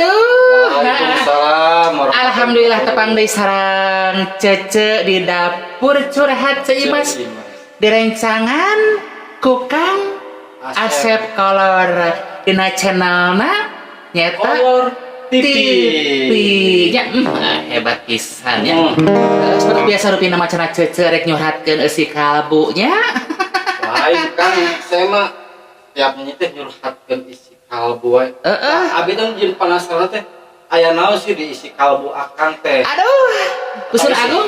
Wabarakatuh. Waalaikumsalam. Alhamdulillah tepang deui sareng Cece di dapur curhat Ceu Imas. Direncangan ku Kang Asep Kolor dina channelna nyaeta Kolor TV. TV. Nya, hebat pisan ya. Seperti biasa rupina macana Cece rek nyurhatkeun eusi kalbunya. Lain kan saya mah tiap nyanyi teh nyurhatkeun isi kalbu wae. Abi teh jeung penasaran teh aya naon sih di isi kalbu akang teh. Aduh, Usul Agung.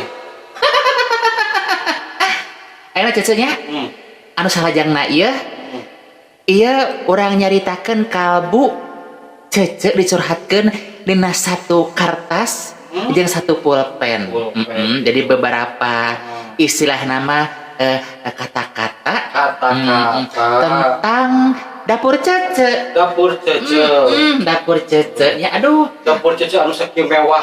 Ayeuna Cece nya anu salajengna ieu ieu urang nyaritakeun kalbu Cece dicurhatkeun dina satu kertas jeung satu pulpen. Pulpen. Jadi beberapa istilah nama kata-kata Kata-kata. Tentang dapur Cece. Dapur Cece. Dapur Cece nya, aduh. Dapur Cece anu sakieu mewah.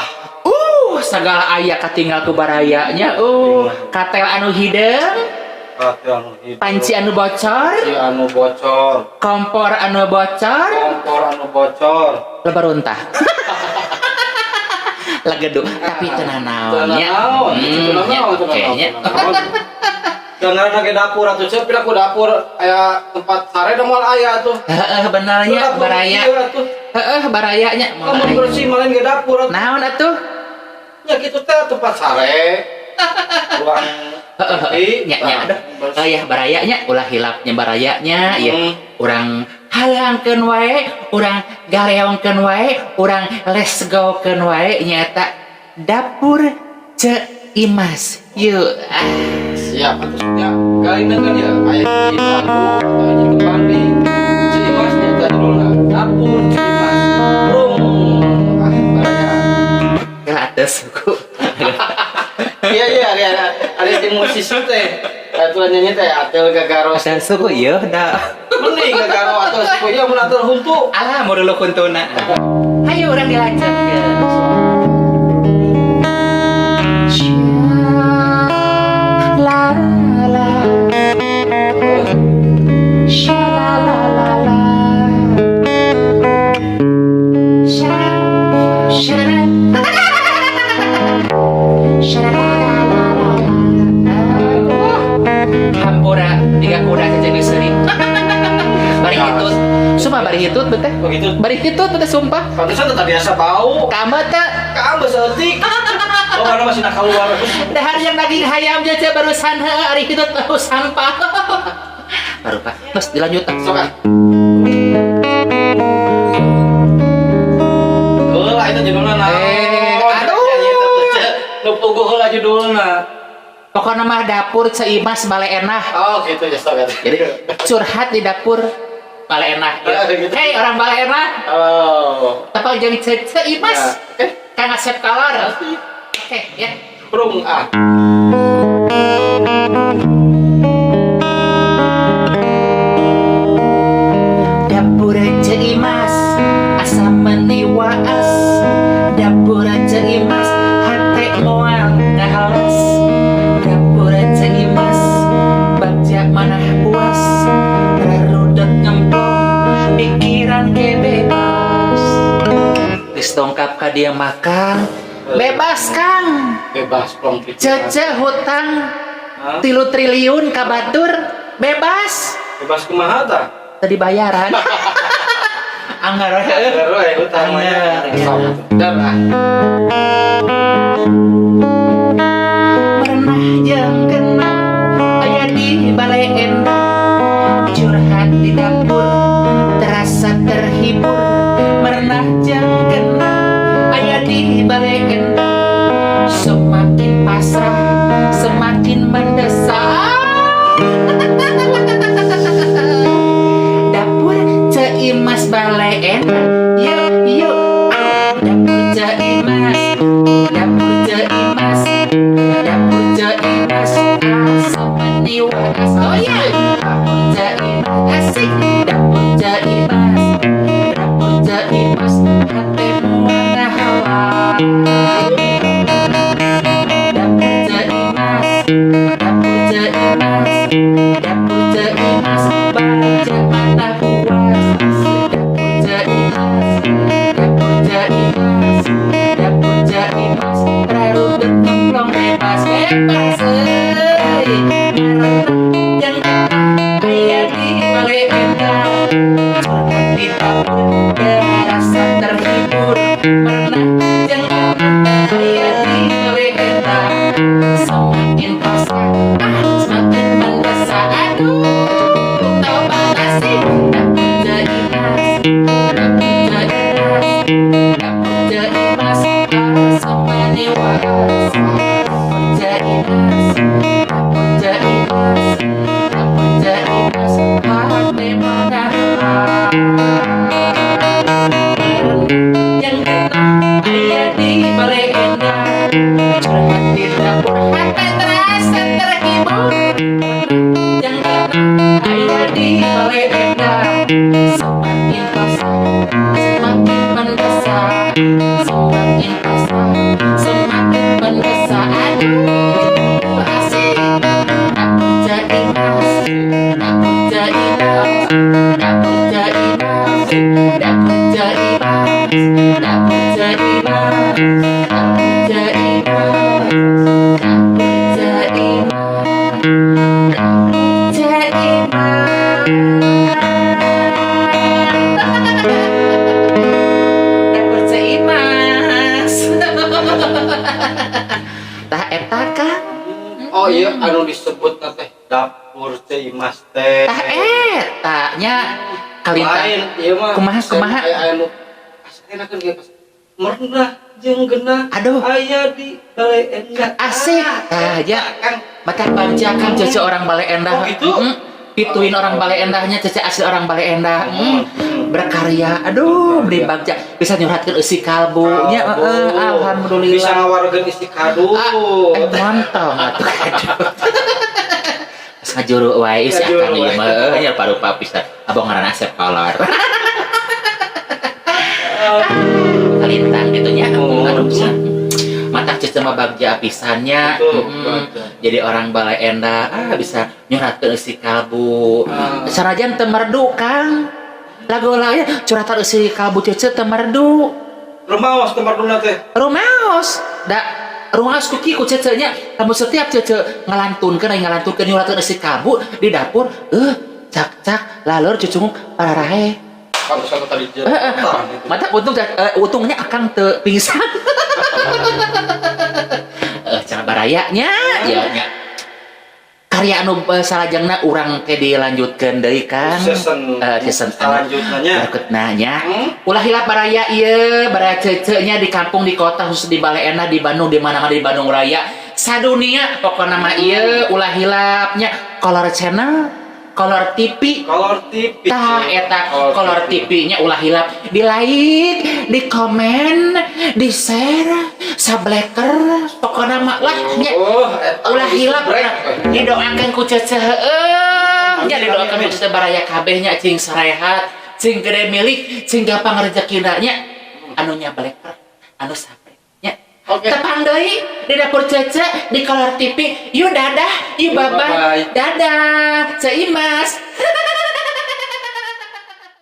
Segala aya katinggal ku barayanya. Katel anu hideung, Katel anu hideung. Panci anu bocor, Panci anu bocor. Kompor anu bocor, Kompor anu bocor. Lebar runtah. Legedu, tapi teu nanaon nya. Naon, Hmm, nya, naon, oke nya. Jangan lagi dapur atuh Cep, pira ku dapur aya tempat sare da moal aya atuh. Heeh, benernya Dapur baraya. ieu atuh. Heeh, baraya nya. Kamu bersih malah ge dapur atuh. Naon atuh? Ya gitu teh tempat sare. Ruang TV. Nya nya, aduh. Bersih. Oh ya, barayanya ulah hilapnya barayanya ya. Urang hayangkeun wae, urang gareongkeun wae, urang let's go keun wae nyata dapur Ceu Imas. Yuk. Ah. Siap atuh ya. Kali kan ya aya di lagu atau di tembang di Ceu Imas nya judulna Dapur Ceu Imas. Rung ah baraya. Ke atas suku. Iya, ada di musisi teh. Atuh nyanyi teh atel gagaro. Atel suku ieu da. Mending gagaro atel suku ieu mun atel huntu. Alah, mau dulu kuntuna. Hayu urang dilanjutkeun. La la sha la la la la sha sha sha la la la la la. Hampura tiga kuda saja geus. Bari hitut. Sumpah bari hitut beteh. Begitu. Bari hitut beteh sumpah. Pantesan tetap biasa bau. Kamu teh Kamu seetik. Oh, karena masih nak keluar. Dahar yang daging hayam aja barusan heuh ari hitut bau sampah. Baru Pak, terus dilanjut. Sok ah. Heula itu judulna naon? Aduh. Nyanyi teh teh, Nu puguh heula judulna. Pokoknya mah dapur Ceu Imas bale enah. Oh, gitu ya sok atuh. Jadi curhat di dapur bale enah. Ah, gitu. Hei orang bale enah, Oh. tepang jeung Ceu Imas. Ya. Oke. Kang Asep Kolor. Oke, ya. Prung ah. Dapur Ceu Imas asa meuni waas. Dapur Ceu Imas hate moal ngahalas. Dapur Ceu Imas bagja manah puas. Rarudet ngemplong pikiran ge bebas. Geus dongkap ka dieu mah Kang. Bebas Kang. Bebas plong pikiran. Cece hutang Hah? 3 triliun ka batur bebas. Bebas kumaha tah? Tadi bayaran. Anggar we. Anggar we hutang mah ya. Anggar, ya. Sok. Dan ah. Pernah jeung kena aya di balai endah curhat di dapur terasa terhibur. Pernah jeung kena aya di balai endah semakin pasrah semakin mendesak. Dapur Ceu Imas balai endah yuk yuk ah. Dapur Ceu Imas, dapur Ceu Imas, dapur Ceu Imas asa meuni waas. Oh ya, dapur Ceu Imas asik. Dapur Ceu Imas, dapur Ceu Imas hate moal ngahalang. Dapur Ceu Imas, dapur Ceu Imas, dapur Ceu Imas bagja manah puas. Dapur Ceu Imas, dapur Ceu Merenah jeung aya di Bale Endah. Semakin pasah, ah, semakin mendesah. Aduh, tobat asik. Dapur Ceu Imas, dapur Ceu Imas, dapur Ceu Imas, asa maniwas. Dapur Ceu Imas, dapur Ceu Imas, dapur Ceu Imas, hate manahar. Yang genah aya di Bale Endah. Curhat di dapur hati terasa terhibur. Yang genah aya di Bale Endah. Semakin pasah, semakin mendesah. Semakin pasah, semakin mendesah. Aduh, asik. Dapur Ceu Imas, dapur Ceu Imas, dapur Ceu Imas, dapur Ceu Imas, dapur Ceu Imas, dapur Ceu Imas, dapur Ceu Imas, dapur Ceu Imas, dapur Ceu Imas. Tah eta, Kang. Oh iya, anu disebut teh dapur Ceu Imas teh. Tah eta nya kalintang. Lain, iya mah. Kumaha, kumaha? Aya aya nu asa enakeun ge pas merenah jeung genah. Aduh. Aya di Bale Endah. Asik. Tah ya. Kang. Mata bagja kan Cece orang Bale Endah. Oh, gitu? Pituin orang Bale Endahnya, Cece asli orang Bale Endah. Berkarya. Aduh, beli bagja bisa nyurhatkeun eusi kalbu nya, heeh, alhamdulillah. Bisa ngawarkeun isi kado. Ah, mantap atuh kado. Pas ngajuru wae isi Ngajuru akan ieu wae. Mah heuh nya parupa pisan. Abang ngaranna Asep Kolor. Kalintang gitu nya. Oh. Aduh, bisa. Mata Cece mah bagja pisannya. Betul, bagja. Jadi orang Bale Endah, ah, bisa nyurhatkeun eusi kalbu. Ah. Sanajan teu merdu, Kang. Lagu lain curhatan eusi kalbu Cece teu merdu. Rumaos teu merduna teh. Rumaos. Da rumaos ku kieu ku Cece nya. Lamun setiap Cece ngalantunkeun aya ngalantunkeun nyurhatkeun eusi kalbu di dapur, cak-cak laleur cucunguk pararahe. Kalau satu tadi Eh, eh. Mata untung untungnya akang teu pingsan. Cara barayanya ya nya. Karya anu salajengna urang ke dilanjutkeun deui, Kang. Season Season selanjutnya nya. Berikutna nya. Ulah hilap baraya ieu, baraya Cece nya di kampung, di kota, khusus di Bale Endah, di Bandung, di mana-mana di Bandung Raya. Sadunia pokokna mah ieu ulah hilapnya Kolor Channel, Kolor TV. Kolor TV. Tah eta Kolor TV nya ulah hilap di like, di komen, di share, sableker, pokokna mah lah nya. Oh, eta Ulah hilap break. Didoakan ku Cece heueuh nya, didoakan ku Cece baraya kabeh nya cing sarehat, cing gede milik, cing gampang rezekina nya, anu nyableker, anu sabre nya. Oke. Tepang deui di dapur Cece di Kolor TV. Yuk dadah, yuk Yuk, bye-bye. Bye-bye. Dadah, Ceu Imas.